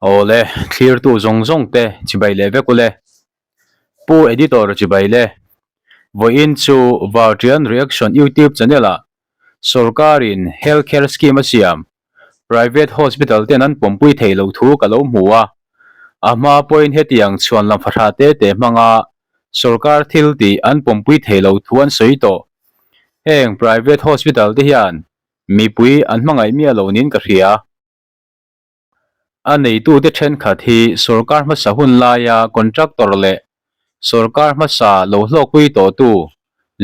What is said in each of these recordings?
Awle, thlirtu zawng zawng te chibai leh vek ule. Pu Editor chibai le. Vawiin chu Vartian Reaction YouTube channel ah sorkarin Health Care Scheme a siam Private Hospital ten an pawmpui theih loh thu ka lo hmu a. A hma pawhin hetiang chhuan lam fahrah te te hmanga sorkar thil tih an pawmpui theih loh thu an sawi tawh. Heng Private Hospital te hian mipui an hmangaih miah lo niin ka hria. A neitute thenkhat hi sorkar hmasa hun laia contractor leh sorkar hmasa lo hlawkpui tawhtu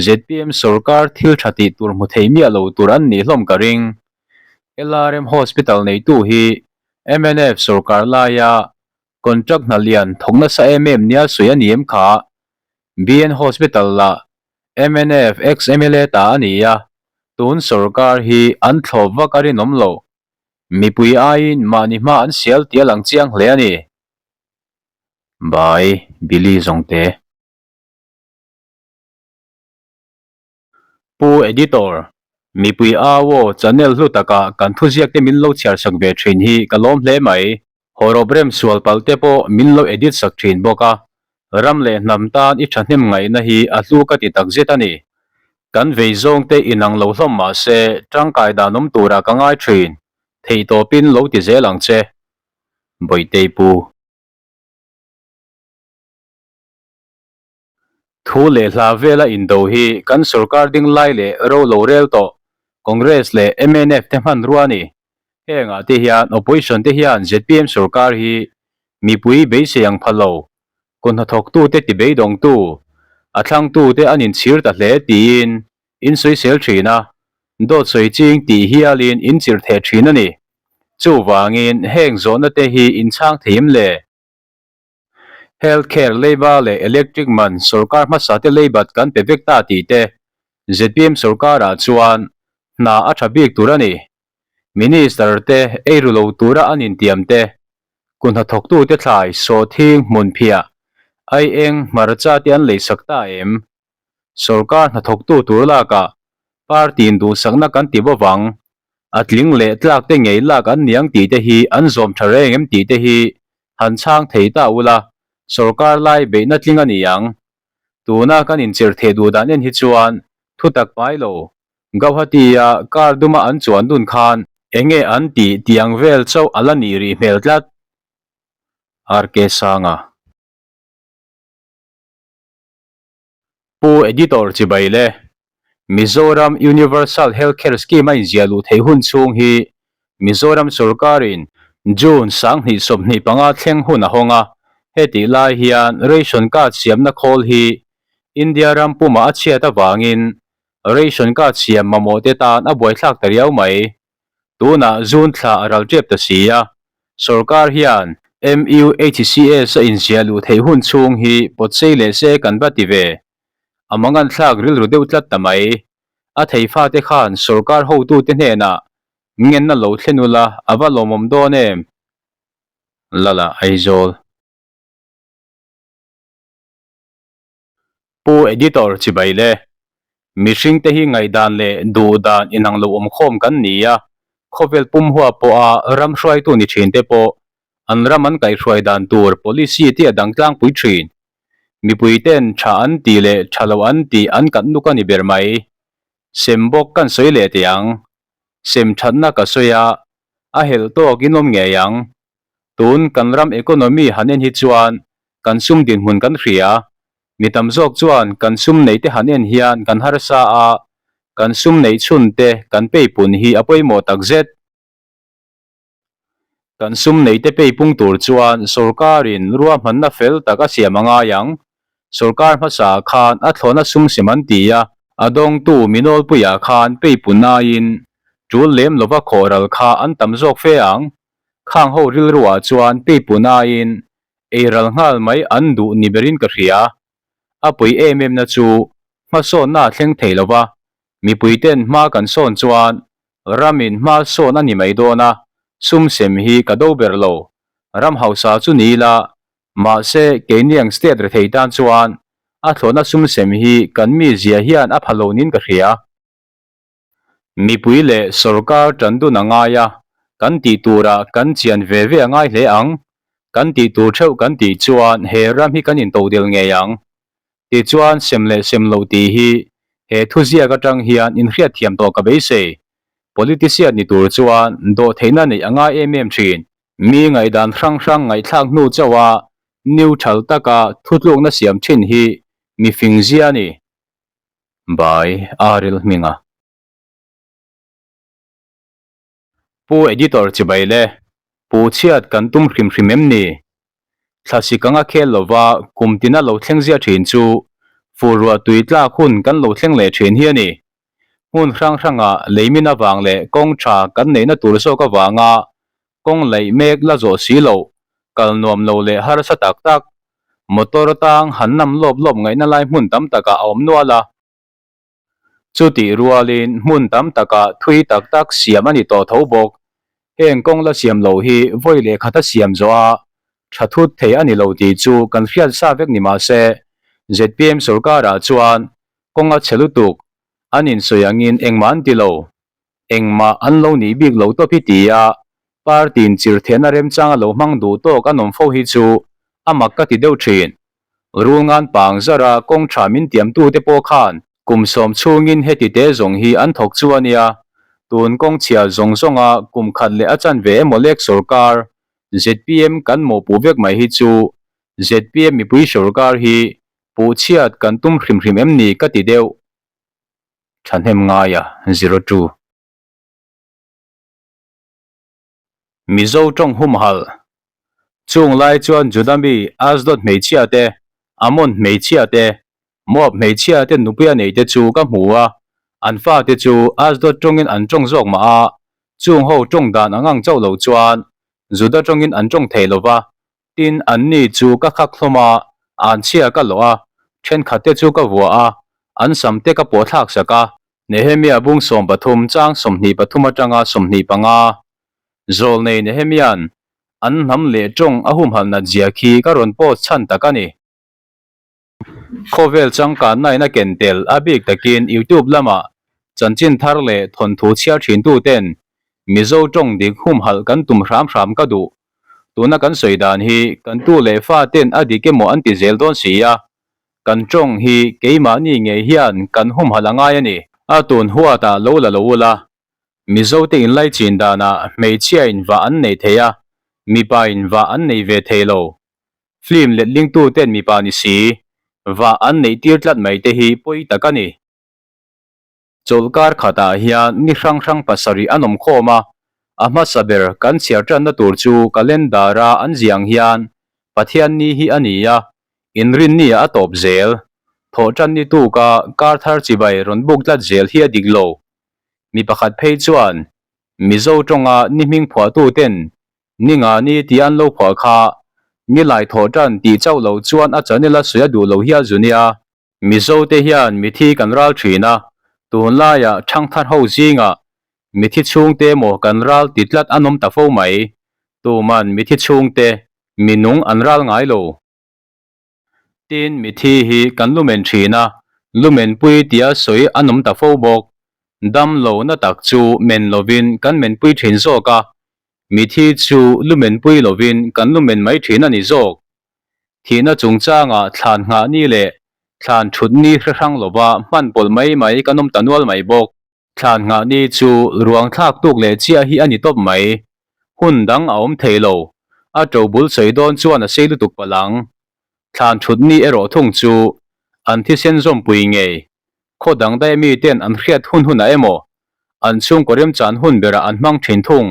zpm sorkar thil tha tih tur hmu thei miah lo tur an nih hlawm ka ring. LRM Hospital neitu hi mnf sorkar laia contract hna lian thawk nasa em em nia sawi a ni em kha? BN Hospital lah mnf ex-MLA ta a ni a, tun sorkar hi an thlawp vak a rinawm lo. Mipui aiin mahni hma an sial tih a lang chiang hle a ni. By Billy Zawngte. Pu Editor, mipui au aw channel hlu takah kan thuziak te min lo chhiar sak ve thin hi ka lawm hle mai. Hawrawp rem sual palh te pawh min lo edit sak thin bawk a, ram leh hnam tan i thahnem ngaihna hi a hlu ka ti takzet a ni. Kan vei zawng te inang lo hlawm mah se tangkai dan awm turah ka ngai thin, theihtawpin lo ti zel ang che. Bawihtei Pu. Thu leh hla vela indo hi kan sorkar ding lai leh ro lo rel tawh Congress leh mnf te hmanrua a ni. Hengah te hian opposition te hian zpm sorkar hi mipui beisei ang pha lo, kut hnathawktute ti beidawngtu, a thlangtute an inchhir ta hle tiin in sawisel thin a, dawt sawi ching tih hialin in chirh theh thin a ni. Chuvangin heng zawhna te hi inchhang thei em le? Health care leiba leh electric man sorkar hmasa te leibat kan pe vek ta tih te zpm sorkarah chuan hna a tha bik tur a ni. Minister te ei ru lo tura an intiam te, kut hnathawktu te thlai sawhthing hmun phiah, ai eng hmarcha te an leisak ta em? Sorkar hnathawktu tur lakah party in duhsakna kan ti bawk ang, a tling leh tlak te ngei lak an niang tih te hi an zawm tha reng em tih te hi han chhang thei ta ula, sorkar lai beihna tling a ni ang. Tuna kan inchirh theh duh dan en hi chuan thutak pai lo, Gauhati-a car duma an chuan dun khan enge an tih tih ang vel chauh a la nih rih hmel tlat. RK Sanga. Pu Editor chibai le, Mizoram Universal Health Care Scheme a inziah luh theih hun chhung hi Mizoram sorkarin June 2025 thleng hun a hawng a, hetih lai hian ration card siamna khawl hi India ram pumah a chhiat avangin ration card siam mamawhte tan a buaithlak ta riau mai. Tunah June thla a ral tep ta si a, sorkar hian MUHCS a inziah luh theih hun chhung hi pawtsei leh se kan va ti ve. A manganthlak rilru deuh tlat ta mai. A thei fate khan sorkar hotute hnenah ngenna lo thlen ula a va lawmawm dawn em? Lala Aizawl. Pu Editor chibai le. Mihring te hi ngaihdan leh duhdan inang lo awm khawm kan ni a, khawvel pum hua pawha ram hruaitu ni thin te pawh an ram an kaihhruai dan tur policy te a dang tlangpui thin. Mipui ten tha an tih leh tha lo an tih an kat nuk a ni ber mai. Sem bawk kan sawi leh teh ang. Sem thatna ka sawi a, a helh tawk in awm ngei ang. Tun kan ram economy han en hi chuan kan sum dinhmun kan hria. Mi tam zawk chuan kan sum neih te han en hian kan harsa a, kan sum neih chhun te kan peipun hi a pawimawh takzet. Kan sum neih te peipung tur chuan sorkarin ruahmanna fel tak a siam a ngai ang. Sorkar hmasa khan a thlawhna sum sem an ti a, a dawngtu minawlpuiah khan peipun aiin tul lem lova khawhral kha an tam zawk fe ang. Khang ho rilruah chuan peipun aiin ei ral nghal mai an duh ni berin ka hria. A pui em em na chu hmasawnna a thleng thei lo va, mipuiten hma kan sawn chuan ramin hma sawn a ni mai dawn a, sum sem hi ka do ber lo. Ram hausa chu ni ila, mahse keiniang state rethei tan chuan a thlawhna sum sem hi kan mizia hian a pha lo niin ka hria. Mipui leh sorkar tan dun a ngai a, Kan tih turah kan chian ve ve a ngai hle ang. Kan tih tur theuh kan tih chuan he ram hi kan intodelh ngei ang. Tichuan sem leh sem loh tih hi he thuziak atang hian inhriatthiam tawh ka beisei. Politician ni tur chuan dawhtheihna neih a ngai em em thin. Mi ngaihdan hrang hrang ngaihthlak hnu chauh a neutral taka thutlukna siam thin hi mi fing zia a ni. By Aril Hminga. Pu Editor chibai le, Pu chhiat kan tum hrim hrim em ni? Thlasik anga khel lova kum tina lo thleng zia thin chu fur ruah tui tlak hun kan lo thleng leh thin hi a ni. Hmun hrang hrangah leimin avang leh kawng tha kan neihna tur zawk avanga kawng laih mek la zawh si loh, kal nuam lo leh harsa tak tak, motor tang han nam lawp lawp ngaihna lai hmun tam takah a awm nual a. Chutih rualin hmun tam takah thui tak tak siam a ni tawh tho bawk. Heng kawng la siam loh hi vawi leh khata siam zawh a tha thut thei a ni lo tih chu kan hriat sa vek ni mah se, zpm sorkarah chuan kawng a chhe lutuk, an insawi angin engmah an ti lo. Engmah an lo nih bik lo tawp hi ti a, party in chirthehna remchang a lo hmang duh tawk an awm fo hi chu a mak ka ti deuh thin. Rulngan pang zara kawng tha min tiamtute pawh khan kum sawm chhungin heti te zawng hi an thawk chu a nia. Tun kawng chhia zawng zawnga kum khat leh a chanve emaw lek sawrkar zpm kan mawhpuh vek mai hi chu zpm mipui sawrkar hi puhchhiat kan tum hrim hrim em ni ka ti deuh. Thahnem ngaia 02. Mizo tawng humhalh. Chung lai chuan Juda mi Asdod hmeichhia te, Ammon hmeichhia te, Moab hmeichhia te nupuia nei te chu ka hmu a, an fate chu Asdod tawngin an tawng zawk mah a, chung ho tawng dan ang ang chauh lo chuan Juda tawngin an tawng thei lo va, Tin, anni chu ka khak hlawm a, an chhia ka lawh a, thenkhatte chu ka vuah a, an samte ka pawh thlak sak a. Nehemia bung 13 chang 23 atanga 25. Zawlnei Nehemia'n an hnam leh tawng a humhalh nat zia khi ka rawn post chhan tak a ni. Khawvel changkanna in a ken tel a bik takin YouTube lamah chanchin thar leh thawnthu chhiar thintu ten Mizo tawng dik humhalh kan tum hram hram ka duh. Tuna kan sawi dan hi kan tu leh fa ten a dik emaw an ti zel dawn si a, kan tawng hi keimahni ngei hian kan humhalh a ngai a ni. A tun huatah lo la lo ula, Mizo te inlaichin danah hmeichhia in vah an nei thei a, mipa in vah an nei ve thei lo. Film letlingtu ten mipa ni si, vah an neih tir tlat mai te hi pawi tak a ni. Chawlhkar khatah hian ni hrang hrang pasarih an awm khawm a, a hmasa ber kan chhiar tanna tur chu calendar a an ziang hian Pathianni hi a ni a, Inrinni ah a tawp zel. Thawhtanni tuka kar thar chibai rawn buk tlat zel hi a dik lo. Mi pakhat phei chuan Mizo tawnga ni hming phuahtu ten Ni nga ni tih an lo phuah kha. Ni lai thawh tan tih chauh lo chuan a channel a sawi a duh lo hial zu nia. Mizo te hian mithi kan ral thin a, tunlaiah thangthar ho zingah mithi chhungte emaw kan ral ti tlat an awm ta fo mai. Tuman mithi chhungte minung an ral ngai lo. Tin, mithi hi kan lumen thin a, lumen pui tia sawi an awm ta fo bawk. Dam lo na tak chu men lovin kan men pui thin zawk a, mithi chu lumen pui lovin kan lumen mai thin a ni zawk. Thihna chungchangah thlan nghah ni leh thlan thut ni hre hrang lova hman pawlh mai mai kan awm ta nual mai bawk. Thlan nghah ni chu ruang thlak tuk leh chiah hi a ni tawp mai. Hun dang a awm thei lo. A to bul sawi dawn chuan a sei lutuk palh ang. Thlan thut ni erawh thung chu an thisen zawmpui ngei. Khaw dang daih mi ten an hriat hun hunah emaw an chhungkaw remchan hun berah an hmang thin thung.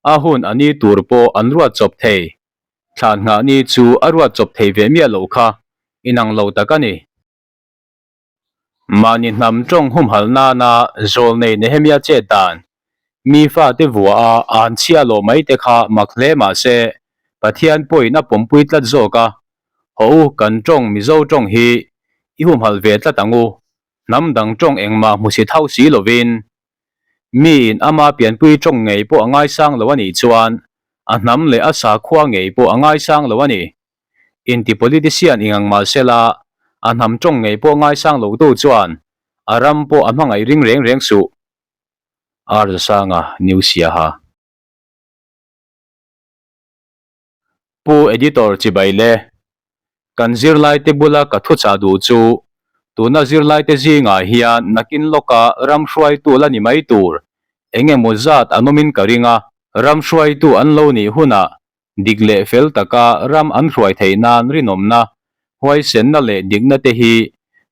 A hun a ni tur pawh an ruat chawp thei. Thlan nghah ni chu a ruat chawp thei ve miah loh kha inang lo tak a ni. Mahni hnam tawng humhalh nana zawlnei Nehemia chet dan, mi fate vuah a an chhia lawh mai te kha mak hle mah se, Pathian pawhin a pawmpui tlat zawk a, Haw u, kan tawng Mizo tawng hi i humhalh ve tlat ang u, hnam dang tawng engmah hmusit hauh si lovin. Miin ama pianpui tawng ngei pawh a ngaisang lo a nih chuan a hnam leh a sakhua ngei pawh a ngaisang lo a ni. Inti politician ingang mah sela, a hnam tawng ngei pawh ngaisang lo tu chuan a ram pawh a hmangaih ring reng reng suh. Arzasanga New Siaha. Pu Editor chibai le. Kan zirlaite bula ka thuchah duh chu tuna zirlaite zingah hian nakin lawka ram hruaitu la ni mai tur eng emaw zat an awmin ka ring a. Ram hruaitu an lo nih hunah dik leh fel taka ram an hruai theih nan rinawmna, huaisenna leh dikna te hi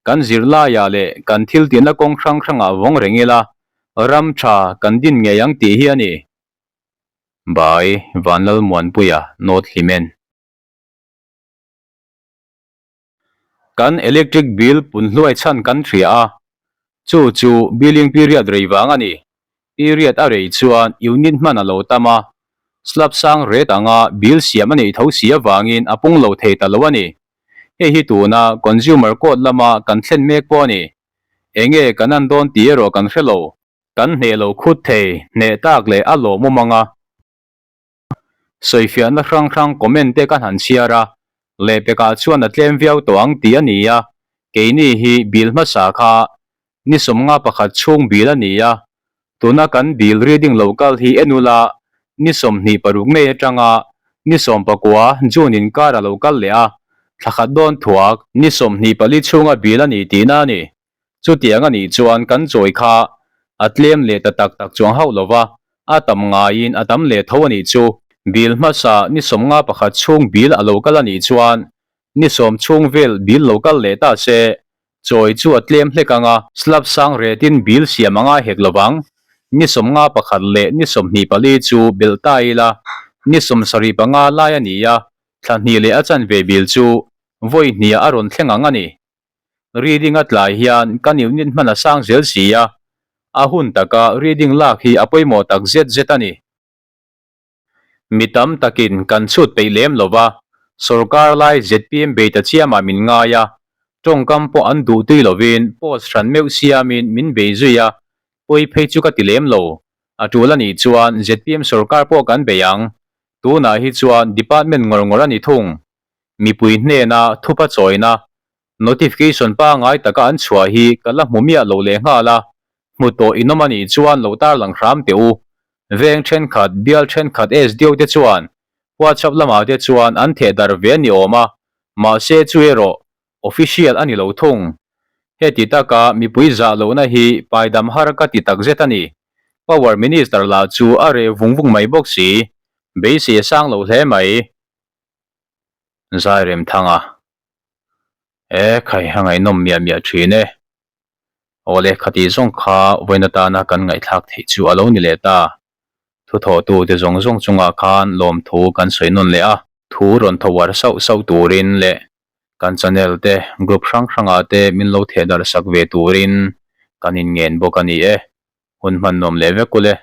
kan zirlaiah leh kan thiltihna kawng hrang hrangah vawng reng ila ram tha kan din ngei ang tih hi a ni. By Vanlalmuanpuia North Hlimen. Kan electric bill pun hluai chhan kan hria a, chu chu billing period rei vang a ni. Period a rei chuan unit hman a lo tam a, slab sang ret anga bill siam a neih tho si avangin a pung lo thei ta lo a ni. Hei hi tuna consumer court lama kan thlen mek pawh a ni. Enge kan an dawn tih erawh kan hre lo. Kan hneh lo khut thei, hneh tak leh a lawmawm ang a. Sawifiahna hrang hrang comment te kan han chhiar a, lehpekah chuan a tlem viau tawh ang tih a ni a, keini hi bill hmasa kha ni sawmnga pakhat chhung bill a ni a, tuna kan bill reading lo kal hi en ula ni 26 May atanga ni 19 June inkar a lo kal leh a, thla khat dawn thuak ni 24 chhunga bill a ni tihna a ni. Chutiang a nih chuan kan chawi kha a tlem leh ta tak tak chuang hauh lo va, a tam ngaiin a tam leh tho a nih chu. Bill hmasa ni 51 chhung bill a lo kal a nih chuan ni sawm chhung vel bill lo kal leh ta se, chawi chu a tlem hlek ang a. Slab sang retin bill siam a ngai hek lo vang. Ni 51 leh ni 24 chu belh ta ila ni 75 lai a ni a, thla hnih leh a chanve bill chu vawi hniah a rawn thleng ang a ni. Reading a tlai hian kan unit hman a sang zel si a, a hun taka reading lak hi a pawimawh tak zet zet a ni. Mi tam takin kan chhut peih lem lo va, sorkar lai zpm bei ta chiamah min ngai a, tawngkam pawh an duh tui lovin post hran meuh siamin min bei zui a, pawi phei chu ka ti lem lo. A tul a nih chuan zpm sorkar pawh kan bei ang. Tunah hi chuan department ngawr ngawr a ni thung. Mipui hnena thupa chawina notification pangai taka an chhuah hi ka la hmu miah lo leh nghal a, hmu tawh inawm a nih chuan lo tarlang hram teh u. Veng thenkhat, bial thenkhat SDO te chuan WhatsApp lamah te chuan an theh darh ve a ni awm a, mahse chu erawh official a ni lo thung. Heti taka mipui zah lohna hi paidam har ka ti takzet a ni. Power Minister lah chu a reh vung vung mai bawk si, beisei a sang lo hle mai. Zai rem thang a, E khai a ngaihnawm miah miah thin e. Awle khati zawng kha vawiin atana kan ngaihthlak theih chu a lo ni leh ta. Thuthawhtu te zawng zawng chungah khan lawmthu kan sawi nawn leh a. Thu rawn tho uar sauh sauh turin leh kan channel te group hrang hrangah te min lo thehdarh sak ve turin kan inngen bawk a ni e. Hun hman nuam leh vek ule.